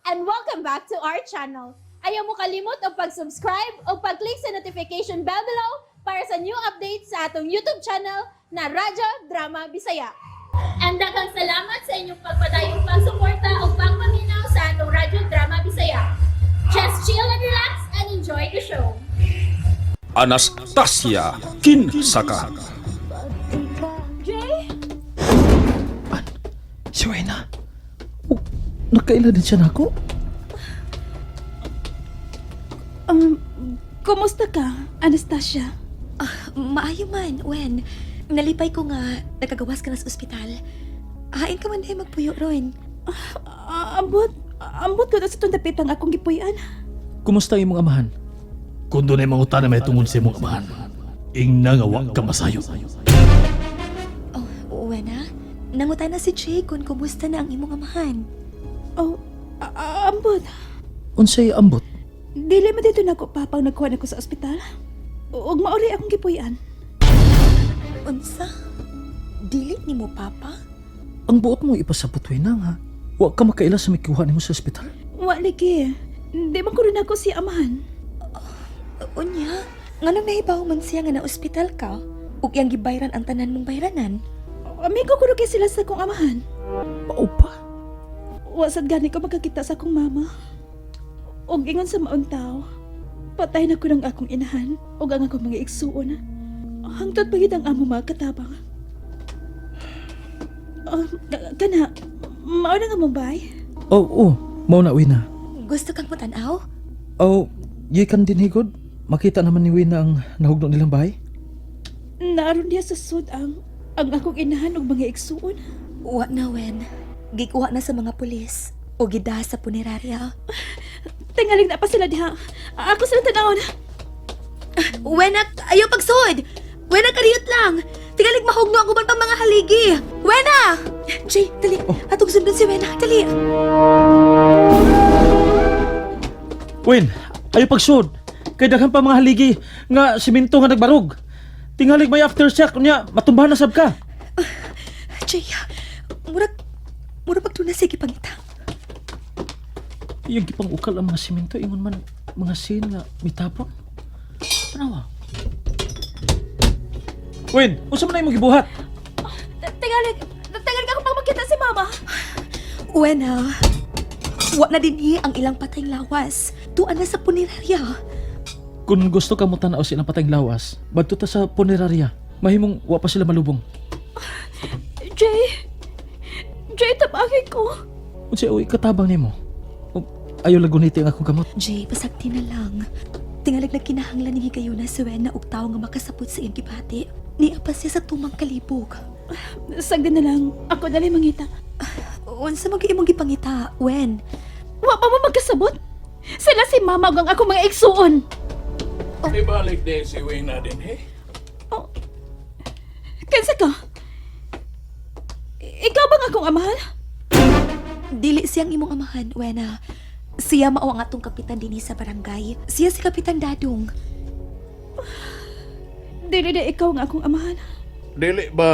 And welcome back to our channel. Ayaw mo kalimot og pag-subscribe o pag-click sa notification bell below para sa new updates sa atong YouTube channel na Radyo Drama Bisaya. And daghang salamat sa inyong pagpadayong pagsuporta o pagpaminaw sa atong Radyo Drama Bisaya. Just chill and relax and enjoy the show. Anastasia, kinsa ka? Jay? Si Wena. Oh, nakaila din siya nako. Kumusta ka, Anastasia? Ah, maayo man, Wen. Nalipay ko nga nakagawas ka na sa ospital. Hain ka man dahil magpuyo ron. Ah, ambot, ambot ko na sa itong dapit ang akong gipuy-an. Kumusta imong amahan? Kung dunay mangutana may tungod sa imong amahan, ingna nga wa ka masayo. Oh, Wena, nangutana si Jay kung kumusta na ang imong amahan. Oh, ambot. Unsay ambot? Dili man dito nako papang nagkuha nako sa ospital. Ug mauli akong gipuy-an. Unsa? Dili ni mo, Papa? Ang buot mo ipasabot, Wena, nga. Wa ka makaila sa mikuha nimo sa ospital. Wa lagi. Di man ko rin ako si amahan. Unya, nganong nahibaw man siya nga na ospital ka? Ug iyang gibayran ang tanan mong bayranan? Amigo ko kay sila sa akong amahan. Mao pa. Wa sad gani ko makakita sa akong mama. Ug ingon sa maong tao, patay na ko ng akong inahan ug ang akong mga igsuon. Hangtod pa gid ang amo mga katabang. Kana, mao na nga mo bay? Oh, oh, mao na, Wena. Gusto kang mutanaw? Oh, gikan din higod. Makita naman ni Wena ang nahugno nilang bahay. Naaron diya sa sud ang akong inahan ug mga igsuon. Wa na, Wen. Gikuha na sa mga pulis. O gida sa punerarya. Tingaling na pa sila diha. Ako sila tanawon. Wena, ayaw pagsud! Wena, kariyot lang! Tingalig mahugno ang uban pang mga haligi! Wena! Jay, dali. Atong sundon si Wena. Dali. Wen, ayo pagsud. Kay daghan pa mga haligi nga simento nga nagbarog. Tingalig may aftershock unya matumbahan na sab ka. Jay, murag... Murag pagtuna sige pangita. Iyang gipang-ukal ang mga simento ingon man mga sin nga mitapon. Tanawa. Wen, unsa man na imong gibuhat? Tingalig, tingalig ako pang makita si mama. Wena, wa na dinhi ang ilang patayng lawas. Tuan na sa punerarya. Kung gusto ka mo tan-aw sa ilang patayng lawas, badto ta sa punerarya. Mahimong wa pa sila malubong. Jay, Jay, tabangin ko. Unsay uy katabang nimo? O, Ayaw laguniti ang akong kamot. Jay, pasagti na lang. Tingalig nagkinahanglan ni higayuna si Wena og tawo nga makasapot sa iyang gibati. Niya pa siya sa tumang kalibog. Sagdi na lang, ako na lang mangita. Unsa man gyud imong gipangita, Wen? Wa pa mo magkasabot. Sila si mama ug ang akong mga igsuon. Ibalik din si Wena din, eh. Oh. Kinsa ka? Ikaw bang akong amahan? Dili siyang imong amahan, Wena. Siya mao ang atong kapitan dinhi sa barangay. Siya si Kapitan Dadong. Dili na ikaw ang akong amahan. Dili ba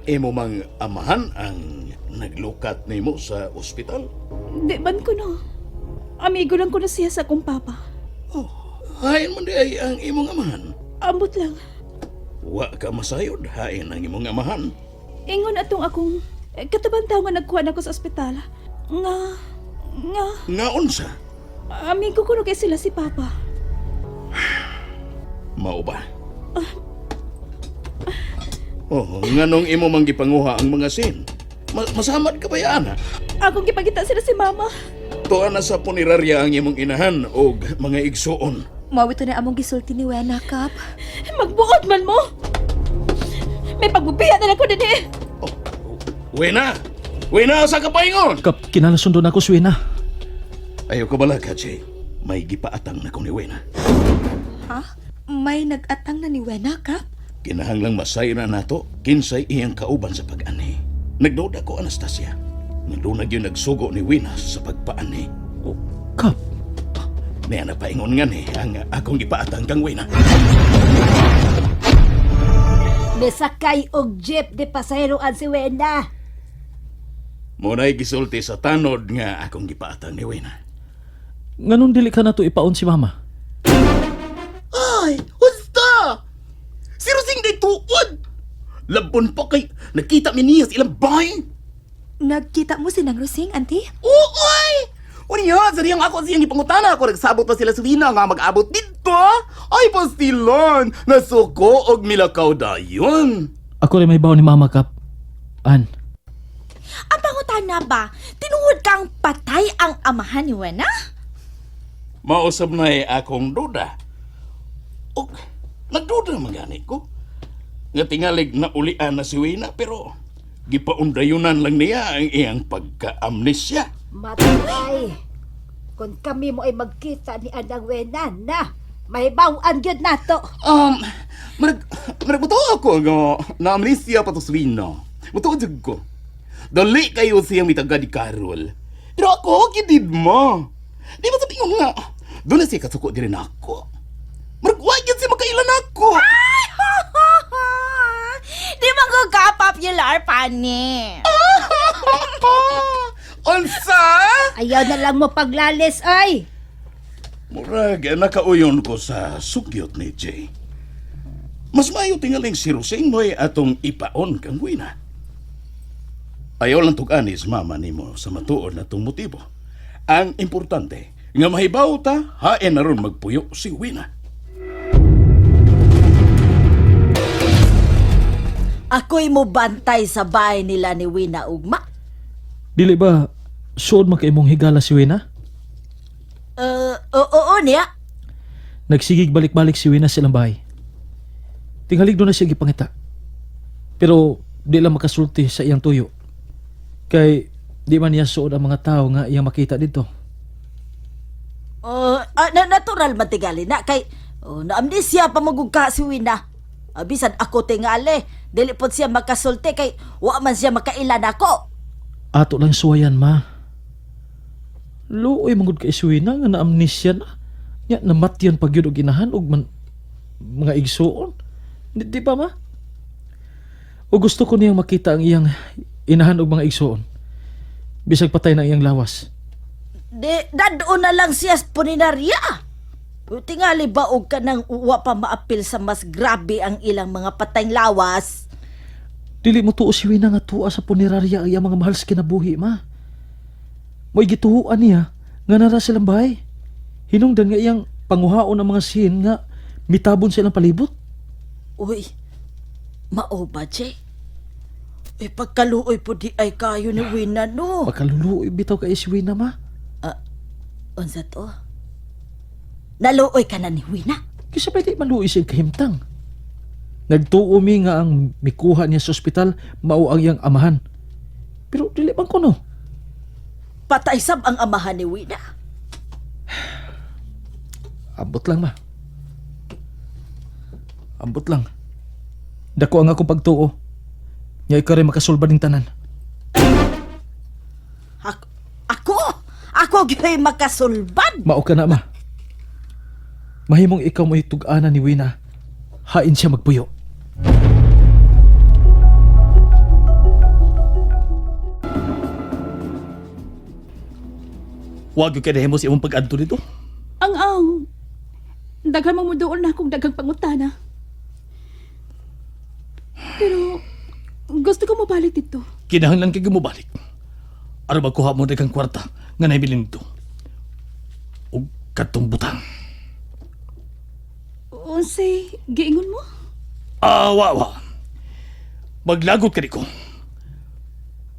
imo mang amahan ang naglukat nimo sa ospital? Di man ko no. Amigo lang ko na siya sa akong papa. Oh, hain man di ay ang imong amahan. Ambot lang. Wa ka masayod, hain ang imong amahan. Ingon atong akong katabang tao nga nagkuha nako sa ospital. Nga, nga, Nga unsa? amigo ko no kay sila si papa. Mao ba? Oh, nganong imo mang gipanguha ang mga sin? Masamad ka ba yan? Akong gipagita sila si mama. Tuwa na sa punerarya ang imong inahan og mga igsuon. Mao to na among gisulti ni Wena, Kap. Magbuot man mo! May pagbubiya na lang ko dinhi. Oh, Wena! Wena sa kapaingon! Kap kinahanglan ako si Wena. Ayaw ka bala ka, Jay. May gipaatang na ko ni Wena. Ha? May nag-atang na ni Wena, Kap? Kinahanglang masayra nato kinsay iyang kauban sa pag-ani. Nagduda ko, Anastasia. Nga doon na gyud nagsugo ni Wena sa pagpaani. Oh, Kap, Niya na paingon nga ni ang akong gipaatang kang Wena. Misakay og jeep di pasaheroan si Wena. Muna'y gisulti sa tanod nga akong gipaatang ni Wena. Nganong dili ka na to ipaon si mama? Ay, husta! Si Rosing day tuod! Labon pa kay nakita mi niya sa ilang bahay. Nagkita mo si Nang Rosing, auntie? Uy! Unya, sa diyang ako siyang ipangutana ako nagsabot pa sila sa Wina nga mag-abot dito. Ay, pastilon! Nasuko og milakaw dayon. Ako rin may baon ni mama, Kap. An, Ang pangutana ba, tinuod kang patay ang amahan ni Wena? Mausab na eh akong duda. Og nagduda man gani ko. Nga tingalig na ulian na si Wina pero gipaundayunan lang niya ang iyang pagka-amnesia. Matay. Kung kami mo ay magkita ni Anang Wena na, may bawaan gyud nato. Marag, marag mutuo ako nga na-amnesia pa to si Wina. Mutuo jud ko. Dali kayo siyang mitaga ni Carol. Pero ako, gidid mo. Di ba sabi nga, doon na siya kasuko diri nako. Marag, wa gyud siya makailan ako. Di ba ko ka popular, pani? Unsa? Ayaw na lang mo paglalis ay. Murag nakauyon ko sa sugyot ni Jay. Mas mayo tingaling si Rosing mo'y atong ipaon kang Wina. Ayaw lang tug-anis mama nimo sa matuod na tong motibo. Ang importante, nga mahibaw ta, hain na ron magpuyo si Wina. Ako'y mobantay sa bahay nila ni Wina Ugma. dili ba suod man kay imong higala si Wina? Eh, oo, oo niya. Nagsigig balik-balik si Wina sa ilang bahay. Tingalig doon na siya gipangita. Pero di lang makasulti sa iyang tuyo. Kay di man niya suod ang mga tao nga iyang makita dito. Na natural man tingali na kay oh, naamnesia pa magugka si Wina. Bisan ako tingali, dili pod siya makasulti kay wa man siya makailan ako. Ato lang suwayan, ma. Luoy mangud kay si Wina nga na-amnesia na. Nya namatyan pag yun og inahan og man mga igsuon. Di ba, ma? O gusto ko niyang makita ang iyang inahan og mga igsuon. Bisag patay na ang iyang lawas. Di dadon na lang siya sa puninarya. Tingali ba og kanang wa pa maapil sa mas grabe ang ilang mga patayng lawas? Dili mo tuo si Wina nga tuwa sa punerarya ang iyang mga mahal sa kinabuhi, ma. Mo'y gituhuan niya nga nara silang bahay. Hinungdan nga iyang panguhaon ang mga sin nga mitabon sa ilang palibot. Uy, mao ba, Jay? Eh, pagkaluoy po di ay kayo ni Wina, no? Pagkaluluoy bitaw kay si Wina, ma. Unsa to? Naluoy ka na ni Wina? Kisa pwede maluoy siya kahimtang. Nagtuo mi nga ang mikuha niya sa ospital mao ang iyang amahan. Pero dili man kuno. Patay sab ang amahan ni Wina. Ambot lang, ma. Ambot lang. Dako ang akong pagtuo. Nga ikaw rin makasulba ning tanan. Ako? Ako? Ako gyud makasulbad? Mao ka na, ma. Mahimong ikaw mo'y tug-ana ni Wina. Hain siya magpuyo. Wag yung kaya mo sa imong pag-adto dito. Ang ang. Daghan mo doon na akong daghang pangutana. Pero gusto ko mabalik dito. Kinahanglan kay gumubalik. Aron magkuha mo daghang kwarta nga naibilin dito. Ug katong butang. Unsay giingon mo? Ah, wa, wa. Maglagot ka ko.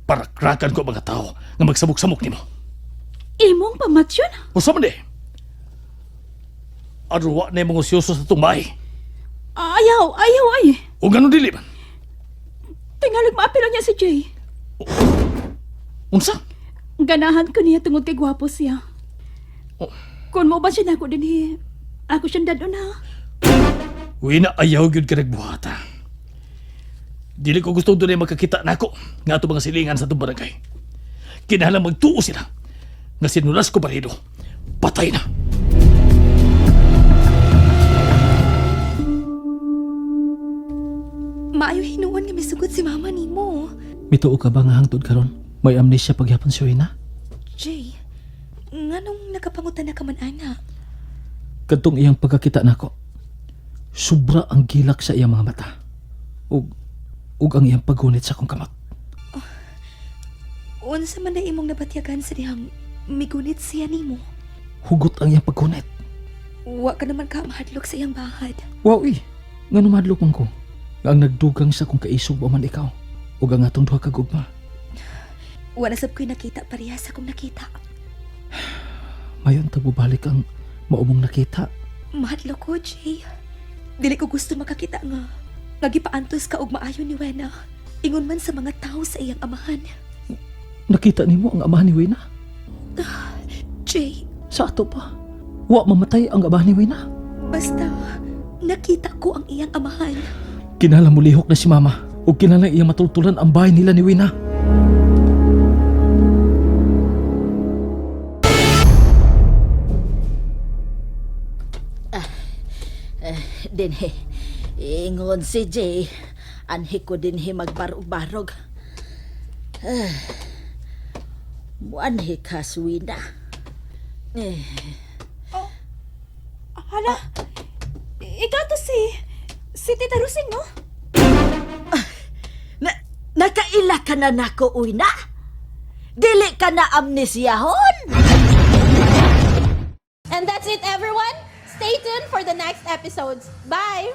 Parakrakan ko ang mga tao nga magsamok-samok nimo. Imong pamatyon? Usa man di. Aron wa na imong osyoso sa itong bahay. Ayaw, ayaw ay. O ganun dili man. Tingalig maapilo niya si Jay. Unsa? Ganahan ko niya tungod kay gwapo siya. Oh. Kung mo ba siya nako dinhi, ako siyang dadon ha. Wina ayaw gyud ka nagbuhata. Dili ko gusto dunay magkakita nako nga ato mga silingan sa atong barangay. Kinahanglan magtuo sila nga sinulas ko barido. Patay na. Maayo hinuon nga misugot si mama nimo. Mituo ka ba nga hangtod karon? May amnesia pagyapon si Wina? Jay, Nganong nakapangutan na ka man ana? Kadtong iyang pagkakita nako. Sobra ang gilak sa iyang mga mata. Ug ug ang iyang paggunit sa akong kamot. Unsa man na imong nabatyagan sa dihang migunit siya nimo? Hugot ang iyang paggunit. Wa ka naman ka mahadlok sa iyang bahad. Wow eh, nga numadlok man ko. Nga ang nagdugang sa akong kaisog wa man ikaw. Ug ang atong duha ka gugma. Wa na sab ko'y nakita parehas akong nakita. Mayon ta bubalik ang maumong nakita. Mahadlok ko, Jay. Dili ko gusto makakita nga. Nga gipaantos ka og maayo ni Wena. Ingon man sa mga tao sa iyang amahan. Nakita nimo ang amahan ni Wena? Jay, Sa ato pa. Wa mamatay ang amahan ni Wena. basta nakita ko ang iyang amahan. Kinahanglan mulihok na si Mama ug kinahanglan iyang matultulan ang bahay nila ni Wena. Dinhi, ingon si Jay, anhi ko dinhi magbarog-barog. Ah, muanhi ka, Suwina. Eh, Hala, ikaw to si Tita Rusing, no? na, nakaila ka na nako, Wina? Dili ka na amnesyahon? And that's it, everyone. Stay tuned for the next episodes. Bye!